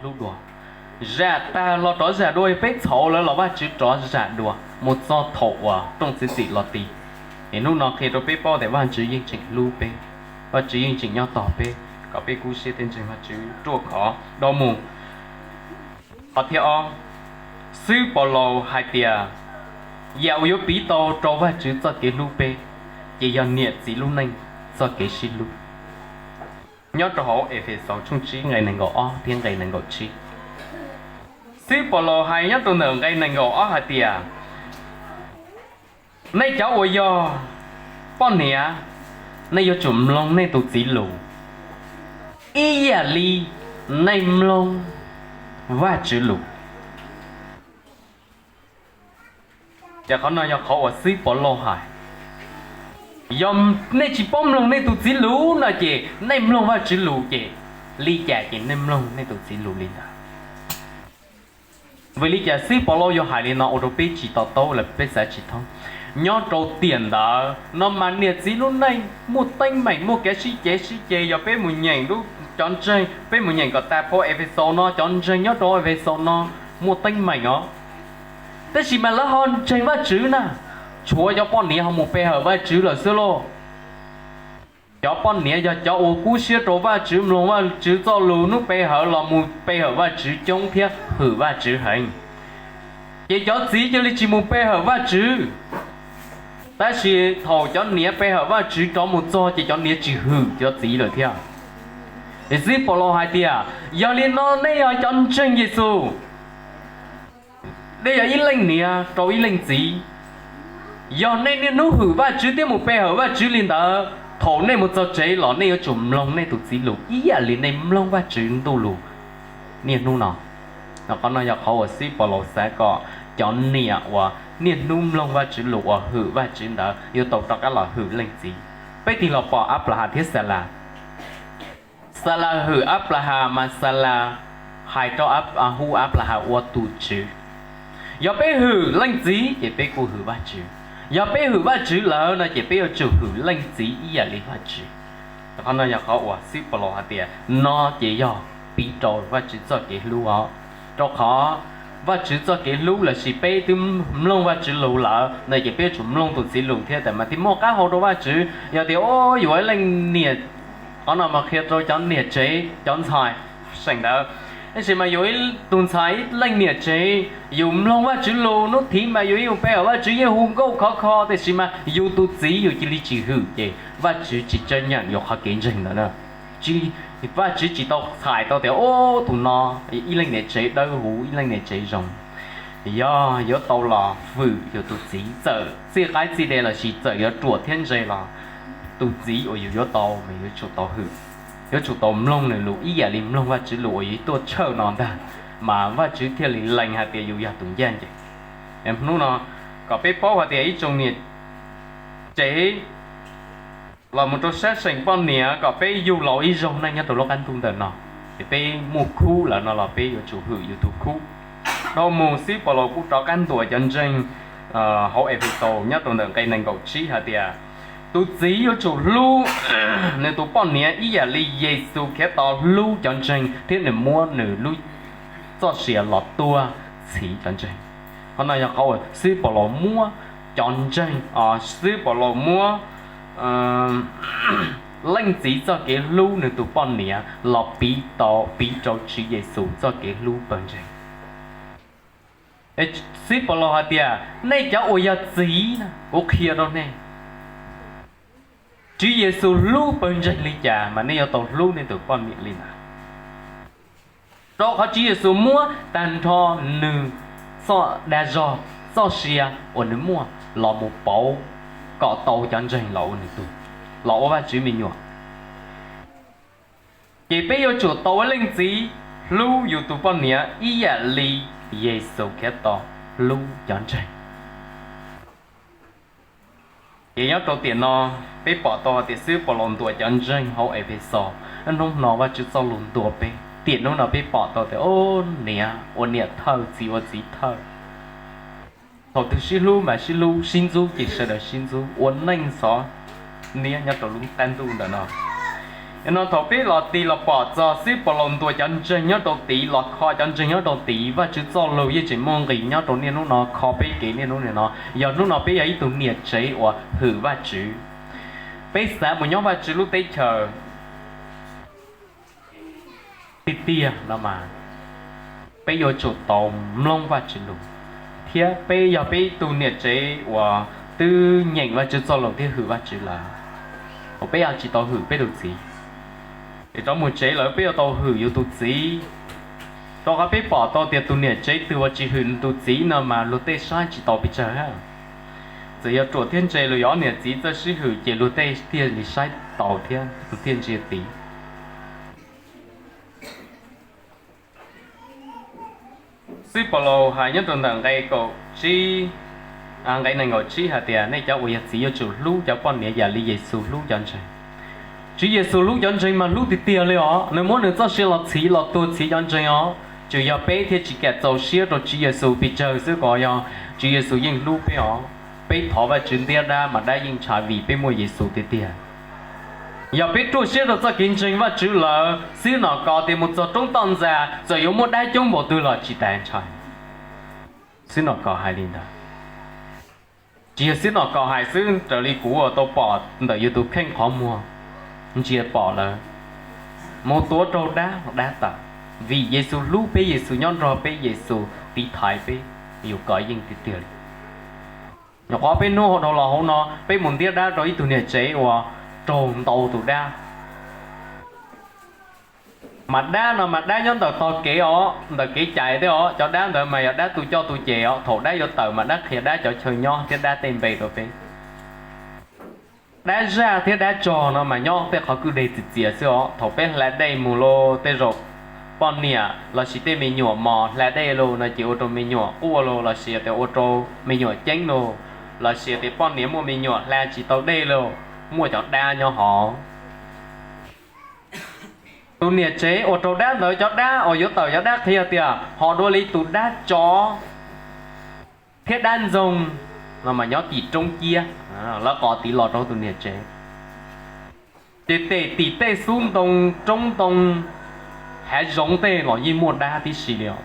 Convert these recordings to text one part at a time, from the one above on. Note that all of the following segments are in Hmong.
hlub dua. Zam tag los rov zam dua, yog peb txhaum lawm los Vajtswv rov zam dua mus txog thaum uas rooj txiv txim los ti. Es hnub no qhia rau peb paub tias Vajtswv yeej tseem hlub peb, Vajtswv yeej tseem nyob tos peb, kom peb kub siab thiab ntseeg Vajtswv ruaj khov dua mus. Qhov thib ob, xib Paulus hais tias yam uas yuav piv tau rau Vajtswv txoj kev hlub peb, ces yog niam txiv lub neej txoj kev sib hlub. Nyob rau hauv Efexaus tshooj tsib nqe nees nkaum ob thiab nqe nees nkaum tsib. Xib Paulus hais nyob rau ntawm nqe nees nkaum ob hais tias, nej cov uas yog poj niam, nej yuav tsum mloog nej tus txiv lus ib yam li nej mloog Vajtswv lus. Ces qhov no yog qhov uas xib Paulus hais, yog nej tsis paub mloog nej tus txiv lus no ces nej mloog Vajtswv lus ces li cas ces nej mloog nej tus txiv lus li ntawd. Vim li cas xib Paulus yuav hais li no ua rau peb tsis to taub los peb xav tsis thoob? Nyob rau tiam ntawd no mas niam txiv lub neej muaj teeb meem, muaj kev sib cev sib ceg. Yog peb mus nyeem lub cov ntseeg, peb mus nyeem kom tas phau Efexaus no, cov ntseeg nyob rau Efexaus no muaj teeb meem os. Tab sis mas lawv ho ntseeg Vajtswv na, tshuav cov poj niam ho mus pe hawm Vajtswv lawm xwb lauj. Cov poj niam yog cov uas kub siab rau Vajtswv, mloog Vajtswv txoj lus, hnub pe hawm los mus pe hawm Vajtswv coob thiab hwm Vajtswv heev. Ces cov txiv cia li tsis mus pe hawm Vajtswv. Tab sis thaum cov niam pe hawm Vajtswv rov mus txog ces cov niam tsis hwm cov txiv lawm thiab. Xib Paulus hais tias, yog li no nej yog cov ntseeg Yexus, nej yog ib leej niam rau ib leej txiv. Yog nej niaj hnub hwm Vajtswv thiab mus pe hawm Vajtswv li ntawd, thaum nej mus txog tsev los nej yuav tsum mloog nej tus txiv lus ib yam li nej mloog Vajtswv ntuj lus niaj hnub no. Qhov no yog qhov uas xib Paulus xav kom cov niam uas niaj hnub mloog Vajtswv lus uas hwm Vajtswv ntawd yuav tau rov qab los hwm leej txiv. Peb tig los pom Anplahas thiab Xalas. Xalas hwm Anplahas mas Xalas hais rau, hu Anplahas ua tus tswv. Yog peb hwm leej txiv ces peb kuj hwm Vajtswv. Yog peb hwm Vajtswv lawm no ces peb yuav tsum hwm leej txiv ib yam li Vajtswv. Qhov no yog qhov uas xib Paulus hais tias no ces yog piv rau Vajtswv txoj kev hlub os. Rau qhov Vajtswv txoj kev hlub lossis peb twb mloog Vajtswv lus lawm no ces peb yuav tsum mloog tus txiv lus thiab, tab mas thiaj muaj qab hau rau Vajtswv. Yog tias yuav ib leej niam, qhov no mas qhia rau cov niam tsev cov ntxhais seem ntawd, tab sis mas yuav ib tug ntxhais ib leej niam tsev, yus mloog Vajtswv lus hnub thiv mas yus yeej mus pe hawm Vajtswv yeej hu nkauj khov kho, tab sis mas yus tus txiv yus cia li tsis hwm ces Vajtswv tsis txawj nyeem yus qhov kev ntseeg ntawd na. Vajtswv tsis tau txhais tau tias tus no ib leej niam tsev dawb huv ib leej niam tsev zoo. Yog yuav tau los hwm yus tus txiv, txawm txij qaib txij dev lossis txawm yuav ruam thiab ntse los tus txiv uas yus yuav tau mas yuav tsum tau hwm, yuav tsum tau mloog nws lus ib yam li mloog Vajtswv lus uas yus tuaj tshawj no ntag, mas Vajtswv thiaj li lees hais tias yus yog tus ncaj ncees. Hnub no kom peb paub hais tias ib tsoom niam tsev los mus rau sab seem poj niam kom peb yug laus ib zaug neej nyob rau lub qab ntuj ntawm no, ces peb muaj khub lawm no los peb yuav tsum hwm yus tus khub. Dhau mus xib Paulus kuj rov qab ntuas cov ntseeg hauv Efexaus nyob rau ntawm nqe nees nkaum tsib hais tias tus txiv yuav tsum hlub nws tus poj niam ib yam li Yexus Khetos hlub cov ntseeg thiab nws muab nws lub txoj sia los tuag txhiv cov ntseeg. Qhov no yog qhov uas xib Paulus muab cov ntseeg, xib Paulus muab leej txiv txoj kev hlub nws tus poj niam los piv tau, piv rau Tswv Yexus txoj kev hlub pawg ntseeg. Xib Paulus hais tias nej cov uas yog txiv, kuv qhia rau nej, Tswv Yexus hlub pawg ntseeg li cas mas nej yuav tau hlub nej tus poj niam li ntawd. Rau qhov Tswv Yexus muab tag nrho nws txoj dag zog, txoj sia uas nws muaj los mus pauv kom tau cov ntseeg los ua nws tug, los ua Vajtswv me nyuam. Ces peb yuav tsum tau ua leej txiv hlub yus tus poj niam ib yam li Yexus Khetos hlub cov ntseeg. Ces nyob rau tiam no peb pom tau tias xib Paulus ntuas cov ntseeg hauv Efexaus, hnub no Vajtswv txoj lus ntuas peb. Tiam hnub no peb pom tau tias, o, niam ua niam thawj, txiv ua txiv thawj. Thaum twg sib hlub mas sib hlub, sib ntxub ces sawv daws sib ntxub, ua neej xov niab nyob rau lub qab ntuj ntawm no. No thaum peb los tig los pom txog xib Paulus ntuas cov ntseeg nyob rau tid, los kho cov ntseeg nyob rau tid, Vajtswv txoj lus yeej tseem muaj nqis nyob rau niaj hnub no, kho peb kev niaj hnub no. Yog hnub no peb yog ib tug niam tsev uas hwm Vajtswv, peb xav mus nyob Vajtswv lub teb chaws tiag tiag no mas, peb yuav tsum tau mloog Vajtswv lus, thiab peb yog peb ib tug niam tsev uas twb nyeem Vajtswv txoj lus thiab hwm Vajtswv lawm, uas peb yuav tsis tau hwm peb tus txiv. Es rov mus tsev lawm peb yuav tau hwm yus tus txiv, rau qhov peb pom tau tias tus niam tsev twg uas tsis hwm nws tus txiv no mas luag tej saib tsis taus pes tsawg. Txawm yog ruam thiab ntse los yog ob niam txiv txawj sib hwm ces luag tej thiaj li saib taus thiab luag thiaj ntsia tiv. Xib Paulus hais nyob rau ntawm nqe kaum tsib, nqe nees nkaum tsib hais tias nej cov uas yog txiv yuav tsum hlub cov poj niam yam li Yexus hlub cov ntseeg. Tswv Yexus hlub cov ntseeg mas hlub tiag tiag li os, nws muab nws txoj sia los txhiv los tuag txhiv cov ntseeg os. Tsuas yog peb thiaj tsis kam txaus siab rau Tswv Yexus pes tsawg xwb, kom yog Tswv Yexus yeej hlub peb os. Peb thov Vajtswv ntiab dab mas dab yeej ntshai vim peb muaj Yexus tiag tiag. Yog peb ruaj siab rau txoj kev ntseeg Vajtswv lawm, xib nom kos tias mus txog roob toj ntxas txawm yuav muaj dab coob npaum twg los tsis tas ntshai. Xib nom kos hais li ntawd. Tsis yog xib nom kos hais xwb, raws li kuv uas tau pom ntawm yus tus kheej qhov muag ntsia pom lawm, mus tuav raug dab, dab tawm. Vim Yexus hlub peb, Yexus nyob nrog peb, Yexus tiv thaiv peb, yus kov yeej tiag tiag li. Nyuam qhuav peb hnub hauv dhau los hauv no peb mus ntiab dab rau ib tug niam tsev uas raug ntau tus dab. Mas dab no mas dab nyob ntawm tog kev os, ntawm kev cai tej os. Cov dab ntawd mas yog dab tu coj tu ces os. Thaum dab yuav tawm mas dab qhia dab cov chaw nyob thiab dab tej npe rau peb. Dab zaj thiab dab tsog no mas nyob tej qhov kwj deg txias txias xwb os. Thaum peb hla dej mus los tej zaum poj niam lossis tej me nyuam mos hla dej los no ces ua rau me nyuam quaj los lossis tias ua rau me nyuam ceeb los lossis tias poj niam muaj me nyuam hla tsis tau dej los muaj cov dab nyob hov. Tus niam tsev uas raug dab ntawd, cov dab uas yuav tawm, cov dab qhia tias ho dua li tus dab tsov thiab dab ntxoog no mas nyob tim roob ciab, lawv qos tiv los rau tus niam tsev. Ces tes tim tej xub ntoo, roob ntoo, hav zoov tej los yeej muaj dab tib si li os.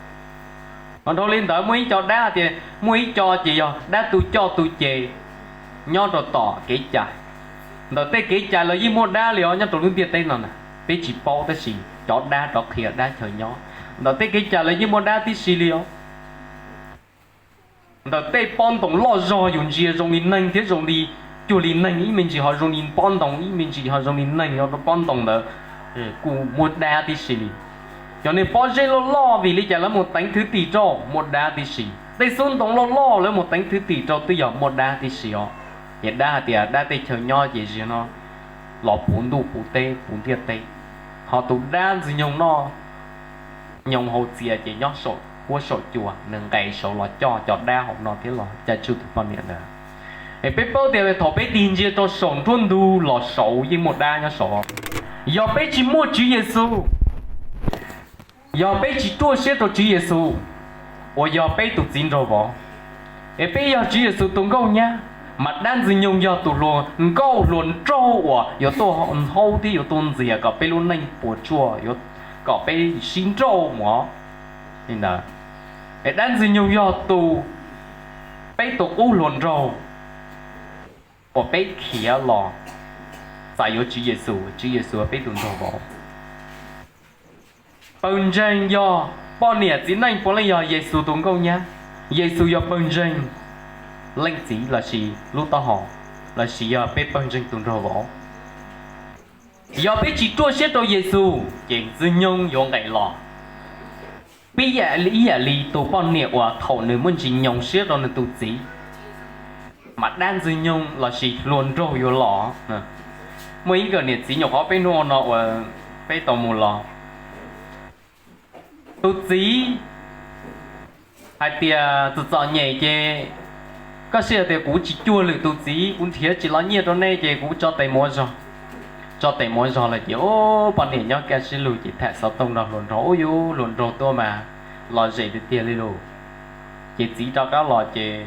Ho dhau li ntawd muaj ib co dab tias muaj ib co ces yog dab tu coj tu ces nyob rau tom kev cai. Ntawm tej kev cai los yeej muaj dab li os, nyob rau lub ntiaj teb no na, peb tsis paub tab sis cov dab rov qhia dab chaw nyob. Ntawm tej kev cai los yeej muaj dab tib si li os. Ntawm tej pob ntoo loj zog yus ntsia zoo li neeg thiab zoo li, cuag li neeg ib me ntsis ho zoo li pob ntoo, ib me ntsis ho zoo li neeg, yog rau pob ntoo ntawd kuj muaj dab tib si li. Cov niag pob zeb loj loj vim li cas lawv mus teev thwj tim rau, muaj dab tib si. Tej xub ntoo loj loj lawv mus teev thwj tim rau twb yog muaj dab tib si os. Ces dab hais tias dab tej chaw nyob ces ziag no los puv ntuj puv teb puv ntiaj teb. Ho tus dab ntxwg nyoog noj nyoos haus txias ces nyob saum huab saum cua, nws nqes saud los coj cov dab hauv no thiab los caij tsuj tus poj niam ntawd. Es peb paub tias thaum peb tig ntsia rau saum nruab ntug los saud yeej muaj dab nyob saud. Yog peb tsis muaj Tswv Yexus, yog peb tsis ruaj siab rau Tswv Yexus uas yog peb tus txiv nraug vauv, es peb yog Tswv Yexus tus nkauj nyab, mas dab ntxwg nyoog yog tus hluas nkauj hluas nraug uas yuav tuaj nhaub thiab yuav tuaj ntxias kom peb lub neej puas tsuaj, yuav kom peb sib nrauj mus li ntawd. Es dab ntxwg nyoog yog tus, peb tus qub hluas nraug uas peb khiav los txais yuav Tswv Yexus, Tswv Yexus peb tus nraug vauv. Pawg ntseeg yog poj niam txiv neej puav leej yog Yexus tus nkauj nyab. Yexus yog pawg ntseeg, leej txiv lossis lub taub hau, lossis yog peb pawg ntseeg tus nraug vauv. Yog peb tsis ruaj siab rau Yexus ces ntxwg nyoog yuav nqes los. Peb ib yam li tus poj niam uas thaum nws muaj ntsis nyoos siab rau nws tus txiv, mas dab ntxwg nyoog lossis hluas nraug yuav los. Muaj ib nkawm niam txiv nyuam qhuav peb hnub no uas peb tau mus los, tus txiv hais tias txom txom nyem ces, koj sis hais tias kuv tsis cuag lwm tus txiv, kuv nrhiav tsis los nyiaj rau nej ces kuv tso tes mus ua zog. Tso tes mus ua zog lawm ces poj niam nyob kaj siab lug ces tham xov tooj nrog hluas nraug, ub yus hluas nraug tuaj mas los zem tiag tiag li lauj. Ces txiv rov qab los ces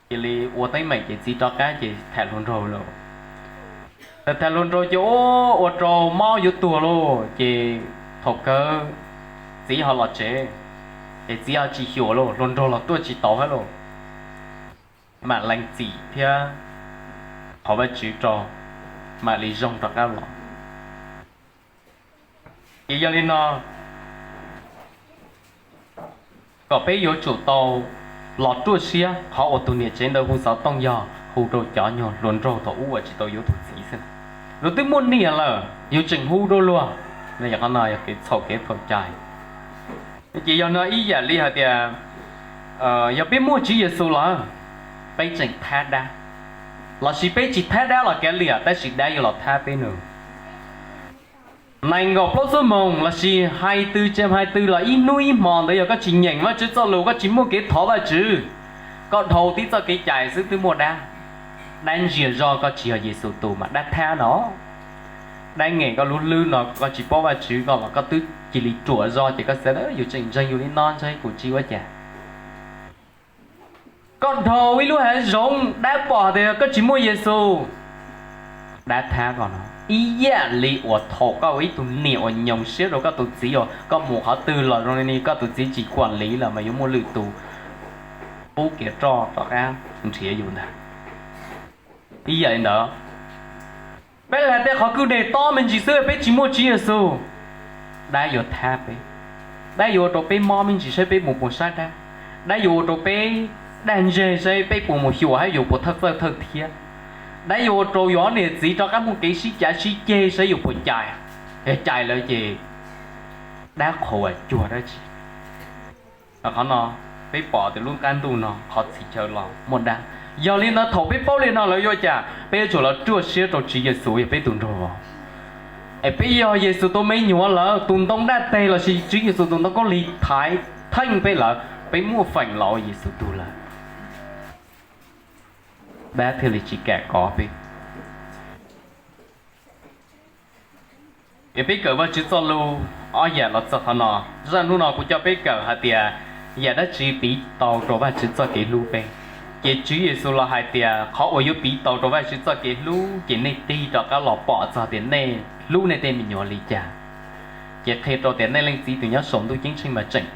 cia li ua teeb meem ces txiv rov qab ces tham hluas nraug lawm. Tag hluas nraug ces ua rau mob yuav tuag lauj, ces thaum kawg txiv ho los tsev, ces txiv ho tsis xyuas lauj, hluas nraug los tuaj tsis tau thiab lauj. Mam lees txim thiab thov Vajtswv rau, mam li zoo rov qab los. Ces yog li no, kom peb yuav tsum tau los ruaj siab. Qhov uas tus niam tsev ntawd hu xov tooj yog hu rau cov nyuag hluas nraug thaum ub uas tsis tau yuav tus txiv xwb. Luag twb muaj niam lawm yus tseem hu rau luag, qhov no yog kev txhaum kev txhaum cai. Ces yog no ib yam li hais tias, yog peb muaj Tswv Yexus lawm, peb tseem thab dab, lossis peb tsis thab dab los kav liam, tab sis dab yuav los thab peb nws. Nees nkaum plaub xuab moos lossis hais twg tsis hais twg los ib hnub ib hmo ntawd yog koj tsis nyeem Vajtswv txoj lus, koj tsis muaj kev thov Vajtswv, koj dhau tib txoj kev cai xwb twb muaj dab. Dab ntsia zog koj tsis yog Yexus tus mas dab thab no. Dab nyeem koj lub hlwb no koj tsis paub Vajtswv koj los koj twb cia li ruam zog ces koj xav yus tseem ntseeg yus li no ntseeg kuv tsis ua cas. Koj dhau ib lub hav zoov dab pom tias koj tsis muaj Yexus, dab thab koj no. Ib yam li uas thaum koj ua ib tug niam uas nyoos siab rau koj tus txiv uas koj mus qhov twg los zoo li koj tus txiv tsis kuam liv los mas yuav muaj lwm tus pub kev roj rov qab nrhiav yus ntag. Ib yam li ntawd, peb hais tej qhov kwj deg tob me ntsis xwb peb tsis muaj Tswv Yexus, dab yuav thab peb. Dab yuav ua rau peb mob me ntsis saib peb mus puas sab dab. Dab yuav ua rau peb dag ntseg saib peb puas mus xyuas hab yus puas thawj txawj thawj thiab. Dab yuav ua rau yus ob niam txiv rov qab muaj kev sib cav sib ceg saib yus puas cais. Yog cais lawm ces dab qhuas cuag dab tsi. Qhov no peb pom tias lub qab ntuj no qhov txhia chaw los muaj dab. Yog li no thaum peb paub li no lawm yuav cas? Peb yuav tsum los ruaj siab rau Tswv Yexus yog peb tus nraug vauv. Es peb yog Yexus tus me nyuam lawm, tus ntoo dab teg lossis Tswv Yexus tus ntoo khaub lig thaiv theej peb lawm, peb muaj feem los ua Yexus tug lawm. Dab thiaj li tsis kam kov peb. Es peb kawm Vajtswv txoj lus ob yam los txog qhov no. Zaj hnub no kuv coj peb kawm hais tias yam dab tsi piv tau rau Vajtswv txoj kev hlub peb. Ces Tswv Yexus los hais tias qhov uas yuav piv tau rau Vajtswv txoj kev hlub ces nej tig rov qab los pom txog tias nej hlub nej tej me nyuam li cas. Ces qhia rau tias nej Leej Txiv tus nyob saum ntuj ceeb tsheej mas tseem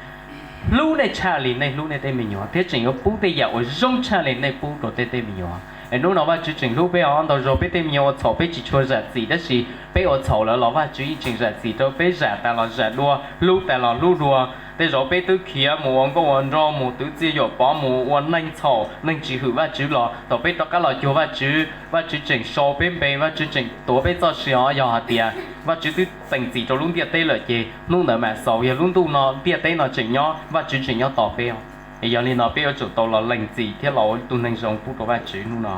hlub nej tshaj li nej hlub nej tej me nyuam thiab tseem yuav pub tej yam uas zoo tshaj li nej pub rau tej tej me nyuam. Es hnub no Vajtswv tseem hlub peb os, ntau zaus peb tej me nyuam ua txhaum peb tsis tshua zam txim tab sis peb ua txhaum lawm los Vajtswv yeej tseem zam txim rau peb, zam tas los zam dua, hlub tas los hlub dua. Tej zaum peb twb khiav mus ua nkauj ua nraug, mus twv txiaj yuam pov, mus ua neeg txhaum neeg tsis hwm Vajtswv los thaum peb rov qab los cuag Vajtswv, Vajtswv tseem sau peb npe, Vajtswv tseem tuav peb txoj sia os. Yog hais tias Vajtswv twb teem txim rau lub ntiaj teb lawm ces hnub ntawd mas xaus yog lub ntuj no ntiaj teb no tseem nyob, Vajtswv tseem nyob tos peb os. Yog li no peb yuav tsum tau los lees txim thiab los ua ib tug neeg zoo pub rau Vajtswv hnub no,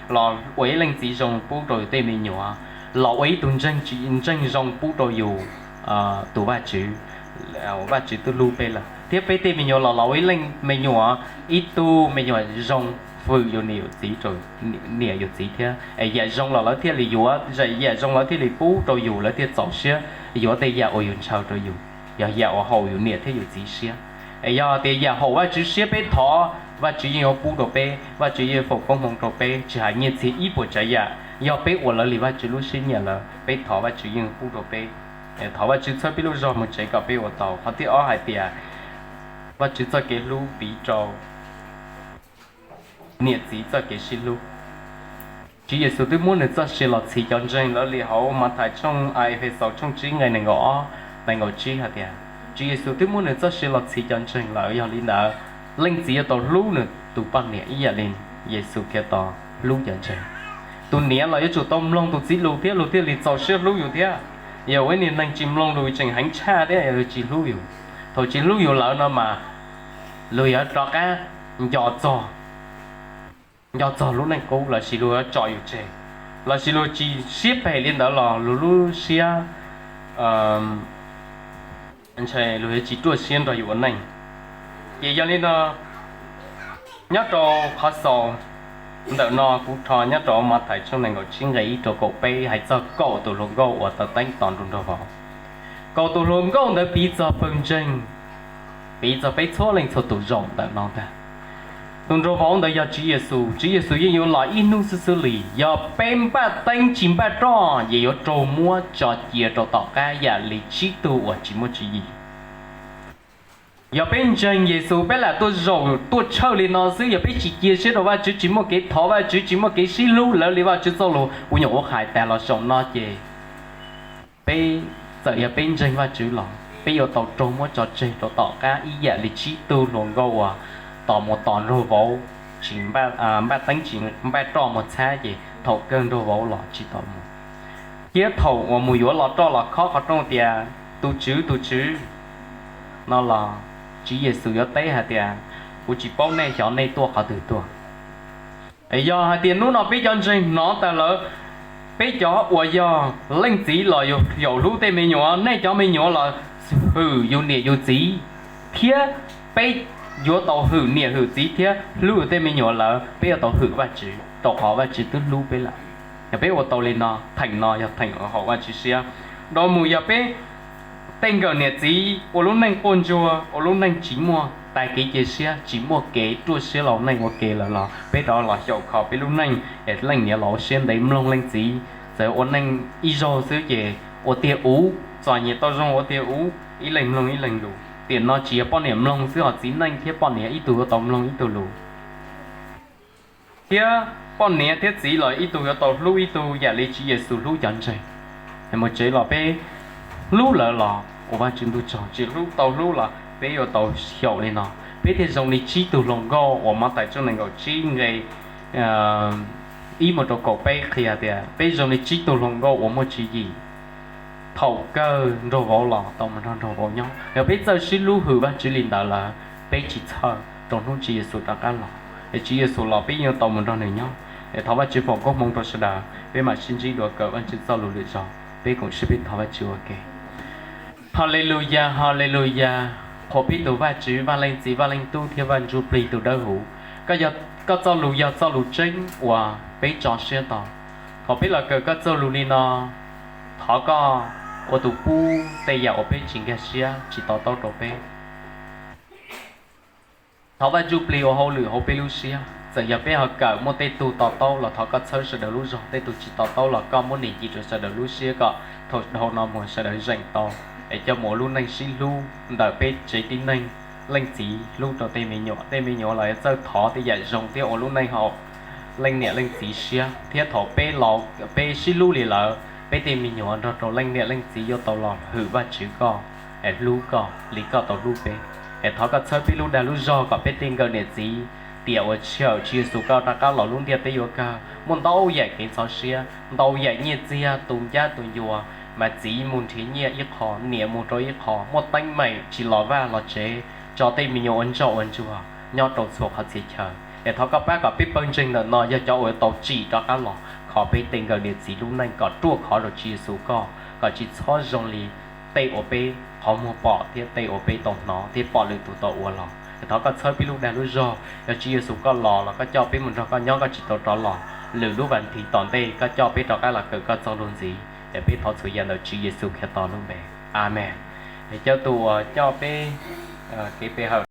los ua ib leej txiv zoo pub rau yus tej me nyuam, los ua ib tug ntseeg zoo pub rau yus tus Vajtswv, Vajtswv twb hlub peb lawm. Thiab peb tej me nyuam los los ua ib leej me nyuam, ib tug me nyuam zoo fwm yus niam yus txiv, niam yus txiv thiab es yam zoo los lawv thiaj li yuav, yam zoo lawv thiaj li pub rau yus, lawv thiaj txaus siab yuav tej yam uas yus ntshaw rau yus, yog yam uas haum yus niam thiab yus txiv siab. Es yog tias yam haum Vajtswv siab peb thov, Vajtswv yeej yuav pub rau peb, Vajtswv yeej foom koob hmoov rau peb, tsis hais nyiaj txiag ib puas tsav yam, yog peb ua lawv li Vajtswv lub siab nyiam lawm, peb thov Vajtswv yeej pub rau peb. Thov Vajtswv txhawb peb lub zog mus tsev kom peb ua tau. Qhov thib ob hais tias Vajtswv txoj kev hlub piv rau niam txiv txoj kev sib hlub. Tswv Yexus twb muab nws txoj sia los txhiv cov ntseeg lawv li hauv Mathais tshooj, Efexaus tshooj tsib nqe nees nkaum ob, nees nkaum tsib hais tias, Tswv Yexus twb muab nws txoj sia los txhiv cov ntseeg lawm, yog li ntawd leej txiv yuav tau hlub nws tus poj niam ib yam li Yexus Khetos hlub cov ntseeg. Tus niam los yuav tsum tau mloog tus txiv lus thiab luag thiaj li txaus siab hlub yus thiab. Yog ua ib niag neeg tsis mloog lus tseem heev tshaj thiab yus tsis hlub yus. Thaum tsis hlub yus lawm no mas luag yuav rov qab nco txog, nco txog lub neej qub lossis luag yuav tso yus tseg, lossis luag tsis siab phem li ntawd los luag lub siab, ntshe luag yuav tsis ruaj siab nrog yus ua neej. Ces yog li no, nyob rau qhov xaus ntawm no kuv rho nyob rau Mathais tshooj nees nkaum tsib nqe ib rau kaum peb hais txog kaum tus hluas nkauj uas tau teeb tos nrog nraug vauv. Kaum tus hluas nkauj ntawd piv txog pawg ntseeg, piv txog peb txhua leej txhua tus zaum ntawm no ntag. Tus nraug vauv ntawd yog Tswv Yexus. Tswv Yexus yeej yuav los ib hnub xwb xwb li. Yog peb npaj teeb tsis npaj roj ces yuav raug muab tso cia rau tom qab yam li tsib tug uas tsis muaj tswv yim. Yog peb ntseeg Yexus peb lam tuaj zaum tuaj tshawj li no xwb, yog peb tsis cia siab rau Vajtswv, tsis muaj kev thov Vajtswv, tsis muaj kev sib hlub lawv li Vajtswv txoj lus kuv nyuam qhuav hais tas los saum no ces peb, txawm yog peb ntseeg Vajtswv los peb yuav tau raug muab tso tseg rau tom qab ib yam li tsib tug hluas nkauj uas tos mus tos nraug vauv, tsis npaj teeb tsis npaj roj mus txhab ces thaum kawg nraug vauv los tsis tau mus. Thiab thaum uas mus yuav los roj los khob qhov rooj tias, Tus tswv, tus tswv, no los Tswv Yexus yuav teb hais tias, Kuv tsis paub nej, xyov nej tuaj qhov twg tuaj. Yog hais tias hnub no peb cov ntseeg hnov tas lawm, peb cov uas yog leej txiv los yog xyaum hlub tej me nyuam, nej cov me nyuam los hwm yus niam yus txiv, thiab peb yuav tau hwm niam hwm txiv thiab hlub tej me nyuam lawm, peb yuav tau hwm Vajtswv rau qhov Vajtswv twb hlub peb lawm. Yog peb ua tau li no, theem no yog theem haum Vajtswv siab. Dhau mus yog peb tej nkawm niam txiv ua lub neej quaj ntsuag, ua lub neej tsis muaj, tag kev cia siab, tsis muaj kev ruaj siab los neej ua ke lawm los peb rov los xyaum kho peb lub neej es leej niam los ua siab ntev mloog leej txiv, txawm ua neej ib zaug xwb ces ua tiag uv, txom nyem tau zoo ua tiag uv, ib leeg mloog ib leeg lus. Tiam no tsis yog poj niam mloog xwb, ho txiv neej thiab poj niam ib tug yuav tau mloog ib tug lus, thiab poj niam thiab txiv los ib tug yuav tau hlub ib tug yam li Tswv Yexus hlub cov ntseeg. Mus tsev los peb hlub lawv los ua Vajtswv ntuj tsaug, tsis hlub tau hlub los peb yuav tau xyaum li no. Peb thiaj zoo li tsib tug hluas nkauj uas Mathais tshooj nees nkaum tsib nqe ib mus rau kaum peb qhia tias peb zoo li tsib tug hluas nkauj uas muaj tswv yim. Thaum kawg nraug vauv los tau mus nrog nraug vauv nyob. Yog peb txawj sib hlub hwm Vajtswv li ntawd lawm, peb tsis txhawj rau hnub Tswv Yexus rov qab los. Es Tswv Yexus los peb yeej tau mus nrog nws nyob. Es thov Vajtswv foom koob hmoov rau sawv daws, peb mam sib ntsib dua kawm Vajtswv txoj lus lwm zaus. Peb koom siab peb thov Vajtswv ua ke. Haleluyas, haleluyas. Qhuas peb tus Vajtswv, Vaj Leej Txiv, Vaj Leej Tub thiab Vaj Ntsuj Plig tus dawb huv. Koj txoj lus yog txoj lus tseeb uas peb tso siab tau. Thaum peb los kawm koj txoj lus li no, thov koj ua tus pub tej yam uas peb tsis nkag siab tsis to taub rau peb. Thov Vaj Ntsuj Plig ua hauj lwm hauv peb lub siab. Txawm yog peb ho kawm muaj tej tug to taub los thov koj txhawb sawv daws lub zog, tej tug tsis to taub los koj muab niam ncig rau sawv daws lub siab kom thaum dhau no mus sawv daws zeem tau, es coj mus ua lub neej sib hlub ntawm peb tsev tib neeg, leej txiv hlub rau tej me nyuam, tej me nyuam los yuav txawj thov tej yam zoo thiab ua lub neej haum leej niam leej txiv siab. Thiab thaum peb los peb sib hlub li lawm, peb tej me nyuam nrog rau leej niam leej txiv yuav tau los hwm Vajtswv koj, es hlub koj li koj tau hlub peb. Es thov koj txhawb peb lub dag lub zog kom peb tej nkawm niam txiv, tiam uas sij hawm Tswv Yexus koj rov qab los lub ntiaj teb yuav kawg, muaj ntau yam kev ntxhov siab, ntau yam nyiaj txiag tu ncab tu ncua, mas txiv mus nrhiav nyiaj ib qho, niam mus rau ib qho, muaj teeb meem tsis los vaj los tsev, tso tej me nyuam ua ntsoj ua ntsuag nyob rau txhua qhov txhia chaw. Es thov koj pab kom peb pawg ntseeg ntawm no yog cov uas tau tsim rov qab los kho peb tej nkawm niam txiv lub neej kom ruaj khov rau Tswv Yexus koj, kom tsis txhob zoo li tej uas peb qhov muag pom thiab tej uas peb tau hnov thiab pom lwm tus tau ua los. Es thov koj txhawb peb lub dag lub zog, yog Tswv Yexus koj los los koj coj peb mus nrog koj nyob, koj tsis tau rov los, lwm lub vas thiv tom ntej koj coj peb rov qab los kawm koj txoj lus ntxiv. Es peb thov txhua yam ntawm Tswv Yexus Khetos lub npe, Amees. Es cov tus uas coj peb kev pe hawm